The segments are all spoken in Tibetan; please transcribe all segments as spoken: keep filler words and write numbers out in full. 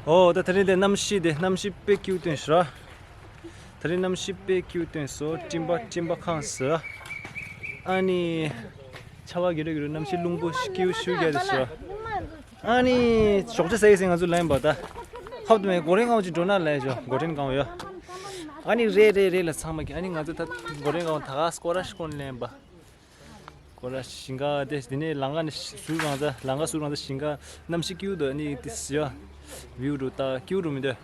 ཨོ་ད་དེ་རིང་དེ་གནམ་གཤིས་དེ་གནམ་གཤིས་དཔེ་སྐྱིད་པོ་བཏོན་ཤག་དེ་རིང་གནམ་གཤིས་དཔེ་སྐྱིད་པོ་བཏོན་སོང་། སྤྲིན་པ་སྤྲིན་པ་ཁེངས་སོང་། ཨ་ནི་ཆར་པ་རྒྱག་རེ་རྒྱག་རེ་གནམ་གཤིས་རླུང་བུ་སྐྱིད་པོ་ཞེ་དྲག་རེད་ཤག་ཨ་ནི་ཞོགས་ཇ་ཟ་ཡི་ཟེར་ང་ཚོ་ལངས་པ་ད། ཧབ་ཏུ་མེད་གོ་རེ་ངའོ་ཅིག་འགྲོ་ན་ལས་ཞོ་གོ་ཐེན་གང་ཡོད། ཨ་ནི་རེད་རེད་རེད་ལ་ཚང་མ་གི་ཨ་ནི་ང་ཚོ་ད་གོ་རེ་ངའོ་ད་ག་སྐོར་ར་ཤི་ཀོན་ལེན་པ། སྐོར་ར་ཞིང་ཁ་དེ་དེ་ནས་ལམ་ཁ་ནས་ཟུར་རང་ཚ་ལམ་ཁ་ཟུར་རང་ཚ་ཞིང་ཁ་གནམ་གཤིས་སྐྱིད་པོ་འདུག་ཨ་ནི་དེ་ཡོ་བིའུ་འདུག་ད་སྐྱིད་པོ་འདུག་མི་འདུག་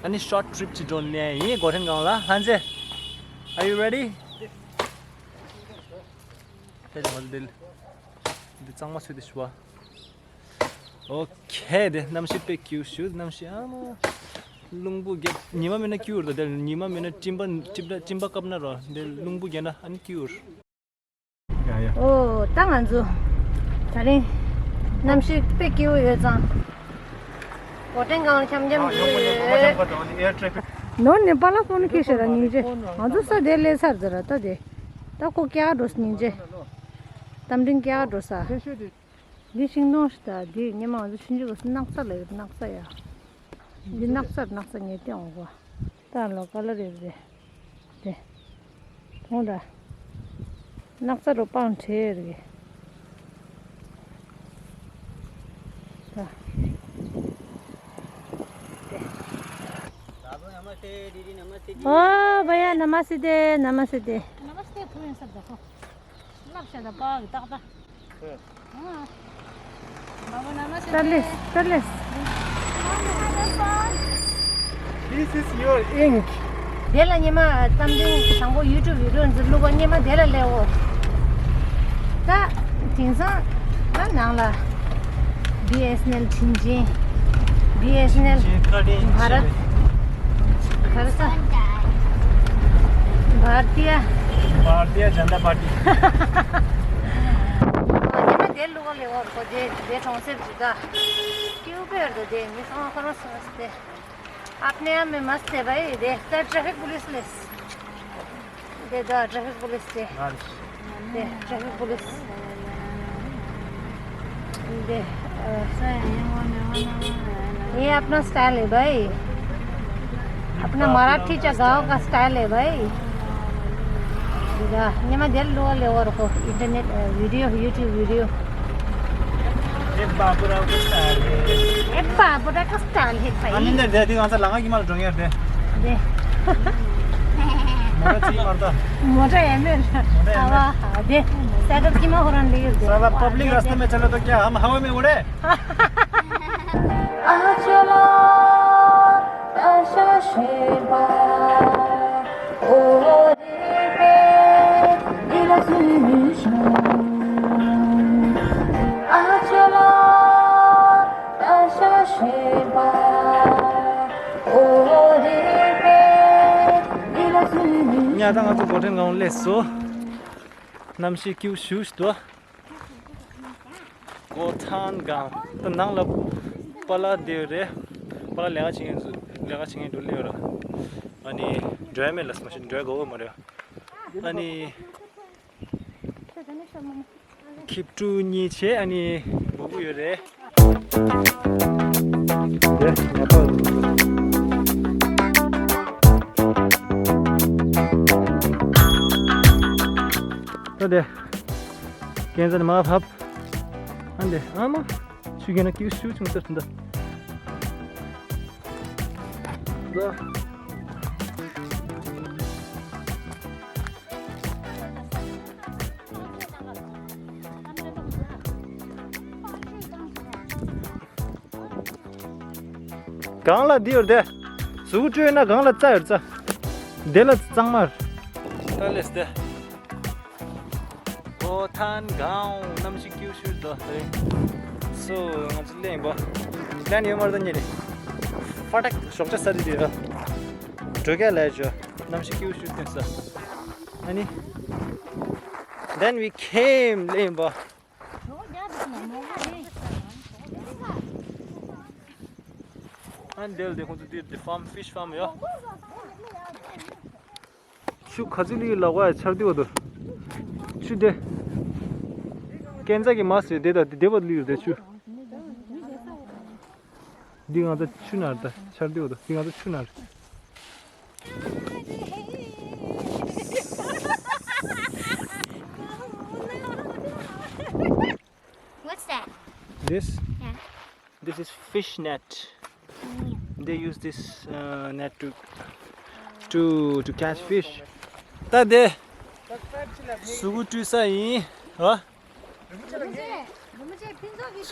ཨ་ནི་ཤོར་ཊི་ཊི་རིབ་ཅིག་འགྲོ་ལེན་ཡིན་གོ་ཐེན་གང་ལ་ལྷན་རྩེ། Are you ready? དེ་ལ་ང་ཚོ་དེ་འདི་གཙང་མ་ཚུད་དེ་ཞུ་བ། ཨོ་ཁེ་དེ་གནམ་གཤིས་དཔེ་སྐྱིད་ཞུ་གནམ་གཤིས་ཨ་མ། རླུང་བུ་རྒྱབ་ཉི་མ་མེད་ན་སྐྱིད་རེད་དེ་ཉི་མ་མེད་ན་སྤྲིན་པ་སྤྲིན་པ་སྤྲིན་པ་བཀབ་ན་རོ་དེ་རླུང་བུ་རྒྱབ་ན་ཨ་ནི་སྐྱིད་རེད། ཡ་ཡ། ཨོ་ད་ང་ཚོ་ད་རིང་གནམ་གཤིས་དཔེ་སྐྱིད་པོ་ཡོད་ཙང་གོ་ཐེན་གང་འཁྱམ་འཁྱམ་ཡོད། ནོར་ནས་པཱ་ལགས་ཕོན་ཁྱེར་ཤོག་ར་སྙིང་རྗེ། ང་ཚོ་ས་དེ་སླེབས་ཚར་ཟེར་ར་ད་དེ། ད་ཁོ་སྐྱེལ་འགྲོ་སྙིང་རྗེ། གཏམ་འདྲེན་སྐྱེལ་འགྲོ་ས། འདི་ཤིང་སྡོང་ཞིག་ད་འདི་སྔོན་མ་ང་ཚོ་ཆུང་ཆུང་སྐབས་སུ་སྣག་ཚ་ལ་ཡོད་སྣག་ཚ་ཡ། འདི་སྣག་ཚ་སྣག་ཚ་ངས་བསྟན་འོང་གོ། ད་ལོ་ཀ་ལ་རེད་རེད། དེ། མཐོང་ད། སྣག་ཚ་རུ་སྤང་བྲལ་རེད། ད། དེ། बाबू नमस्ते, दीदी नमस्ते जी। ओ भैया नमस्ते, नमस्ते। नमस्ते, फूल सब देखो। लक्ष्य द पाग तक ད། ཧྥ། ཧྥ། बाबू नमस्ते। ད་ལེས་ད་ལེས། This is your ink. དེ་ལ་ཉི་མ་གཏམ་འདྲེན་དང་པོ་ཡུ་ཊུབ་བི་ཌི་ཡོ་འཛུལ་ལུགས་པ་ཉི་མ་དེ་ལ་སླེབས་འོ། ད་དེང་སང་ད་ནང་ལ་བི་ཨེས་ཨེན་ཨེལ་དྲིན་ཅན། བི་ཨེས་ཨེན་ཨེལ། བཀའ་དྲིན་ཆེ། བྷ་ར་ཏ། ག་རེ་ཟེར། བྷ་ར་ཏི་ཡ། भारतीय जनता पार्टी। ཉི་མ་དེ་ལུག་ལེ་བར་གོ་དེ་དེ་གྲོང་གསེབ་ཅིག་ད། ཀྱུ་པེར་དུ་དེ་མི་ཚང་མ་ཁོ་རང་སོང་སྟེ། अपने आप में मस्त है भाई, देख तो ट्रैफिक पुलिस ले। दे दो ट्रैफिक पुलिस दे। दे ट्रैफिक पुलिस। दे, अ, ये अपना स्टाइल है भाई, अपना मराठी चा गांव का स्टाइल है भाई। ཉི་མ་དེ་ལུག་ལེ་བར་གོ་ཨིན་ཊར་ནེཊ་བི་ཌི་ཡོ་ཡུ་ཊུབ་བི་ཌི་ཡོ། ये बाबूराव का स्टाइल है। ये बाबूराव का स्टाइल है भाई। ཨ་ནི་འདི་འདི་ང་ཚོ་ལ་ང་གི་མ་ལ་འགྲོ་ཡ་དེ། དེ། མོ་ཊ་ཅིག་མར་ད། མོ་ཊ་ཡ་མེད། མོ་ཊ་ཡ་མེད། ཨ་བ་དེ། སེ་ཊབ་ཀྱི་མ་ཧོ་རན་ལེ་ཡོད་དེ། साला पब्लिक रास्ते में चले तो क्या हम हवा में उड़े? ཉ་ད་ང་ཚོ་གོ་ཐེན་གང་སླེབས་སོང་། གནམ་གཤིས་སྐྱིད་ཤུགས་ཤིག་འདུག་གོ་ཐན་གང་། ད་ནང་ལ་པཱ་ལགས་བསྡད་ཡོད་རེད། པཱ་ལགས་ལས་ཀ་བྱེད་མཁན་ཚོ་ལས་ཀ་བྱེད་མཁན་འགྲོ་སླེབས་ཡོད་ར། ཨ་ནི་འགྲོ་ཡ་མེད་ལ་མ་གཞི་འགྲོ་ཡ་དགའ་བོ་མ་རེད། ཨ་ནི་ཁྱི་ཕྲུག་གཉིས་བྱས་ཨ་ནི་སྦུ་གུ་ཡོད་རེད། དེ་ཉ་པ། ད་དེ། ཀན་ཟ་ནི་མ་ཕབ། ཨ་འདི་ཨ་མ། ཆུ་རྒྱུན་ན་ཀིའུ་ཤུ་ཆུང་ཟེར་འདི། ལ། གང་ལ་འདི་ཡོད་དེ། གཟུགས་སྤྲོད་ན་གང་ལ་རྩྭ་ཡོད་རྩྭ། འདི་ལ་གཙང་མ། ད་ལེས་དེ། ཨོ་ཐན་གང་གནམ་གཤིས་སྐྱིད་ཤོས་འདུག་རེད། སོ་ང་ཚོ་གླེང་བ། གླེང་ཡོད་མ་རེད་ད་ཉེ་རེད། ཧྥ་ཏག་ཞོགས་ཇ་ཟ་དེ་དེ་ར། འགྲོ་ག་ལས་ཇོ། གནམ་གཤིས་སྐྱིད་ཤོས་སྟོན་ས། ཨ་ནི། Then we came གླེང་བ། ཨ་འདེལ་དེ་ཁོང་ཚོ་འདིར་དེ་ཧྥམ་ཕིཤ་ཧྥམ་ཡོད། ཆུ་ག་ཚོད་ལུས་ལ་བ་ཆར་དུས་བ་དུ། ཆུ་དེ། ཀན་ཛ་གི་མ་སེ་དེ་དང་དེ་བ་ལུས་དེ་ཆུ། འདི་ང་ཚོ་ཆུ་ནང་རེད། ད་ཆར་འདི་འོ་ད་འདི་ང་ཚོ་ཆུ་ནང་རེད། What's that? This? Yeah. This is fish net. They use this uh, net to to to catch fish. ད་དེ་གཟུགས་པོ་བཀྲུས་ས་ཡིན། ཧ། ཆར་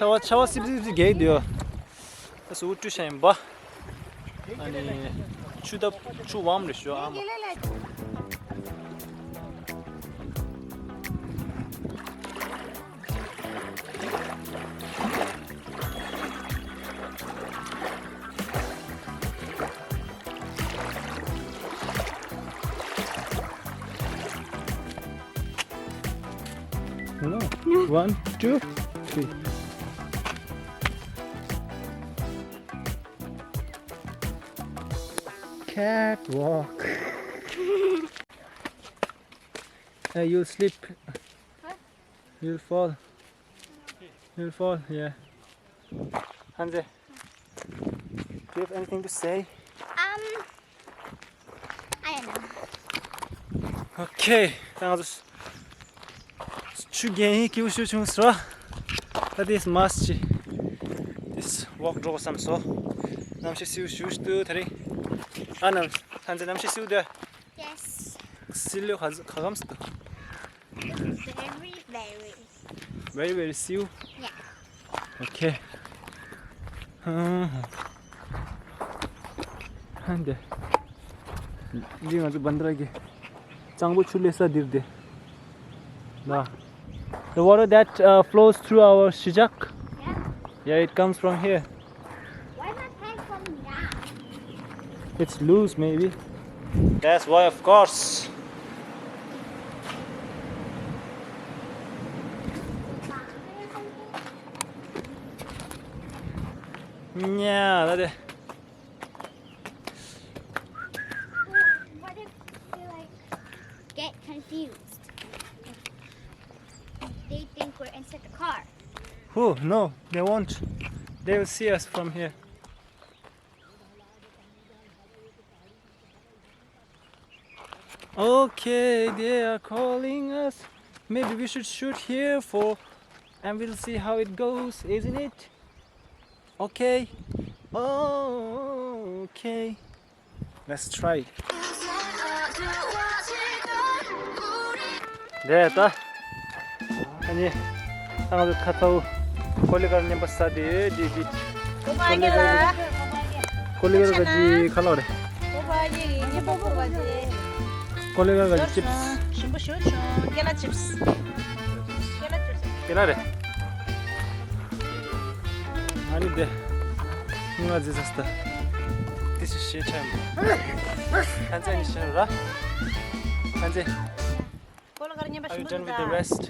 པ་ཆར་པ་སིབ་སིབ་སིབ་རྒྱག་གི་འདུག་ད་གཟུགས་པོ་བཀྲུས་ཤག་ཡིན་པ། ཨ་ནི་ཆུ་ད་ཆུ་ཝམ་རེད་ཤོ་ཨ་མ། Hello. One, two, three. Catwalk. Hey, you'll slip. What? You'll fall. You'll fall, yeah. Hanze, do you have anything to say? Um, I don't know. Okay, ད་ང་ཚོ་ཆུ་རྒྱན་ཡིན་སྐྱིད་པོ་ཞུ་བྱུང་སོ། ད་དེས་མ་སི་ཅི་དེས་ཝོག་འགྲོ་བསམ་སོ། གནམ་གཤིས་བསིལ་ཞུ་ཞུ་ད་རེད། ཨ་ནམ་ཧན་ཟེ་གནམ་གཤིས་བསིལ་དེ། Yes. བསིལ་ལོ་ག་གམ་སི་ཏུ། Very, very. Very, very see you. Yeah. Okay. ཧན་དེ། འདི་ང་ཚོ་བན་དྲ་གི་གཙང་པོ་ཆུ་ལས་ས་འདིར་དེ། ལ། The water that uh, flows through our shijak. Yeah. Yeah, it comes from here. Why my pants falling down? It's loose, maybe. That's why, of course. Yeah, that is. What if they like get confused? They think we're inside the car. Oh no, they won't. They will see us from here. Okay, they are calling us. Maybe we should shoot here for, and we'll see how it goes, isn't it? Okay. Oh, okay. Let's try. 네, ད། ཨ་ནི། ང་ཚོ་ཁ་ཚ་བོ། ཀོ་ལི་གར་ཉན་པ་ས་དེ་དེ་དེ། ཀོ་པ་ཉེ་ལ། ཀོ་ལི་གར་ག་ཅི་ཁ་ལོ་རེད། ཀོ་པ་ཉེ་ཉེ་པོ་ཀོ་པ་ཉེ། ཀོ་ལི་གར་ག་ཅི་ཅིབས། ཞིམ་པོ་ཞོ་ཆོ། ཀེ་ལ་ཅིབས། ཀེ་ལ་ཅིབས། ཀེ་ལ་རེད། ཨ་ནི་དེ། ང་ཟི་ཟ་སྟ། This is shit time. ཁ་ཚ་ནི་ཤི་ར། ཁ་ཚ། ཀོ་ལི་གར་ཉན་པ། Are you ཞིམ་པོ་done with the འདུག་ད། Rest?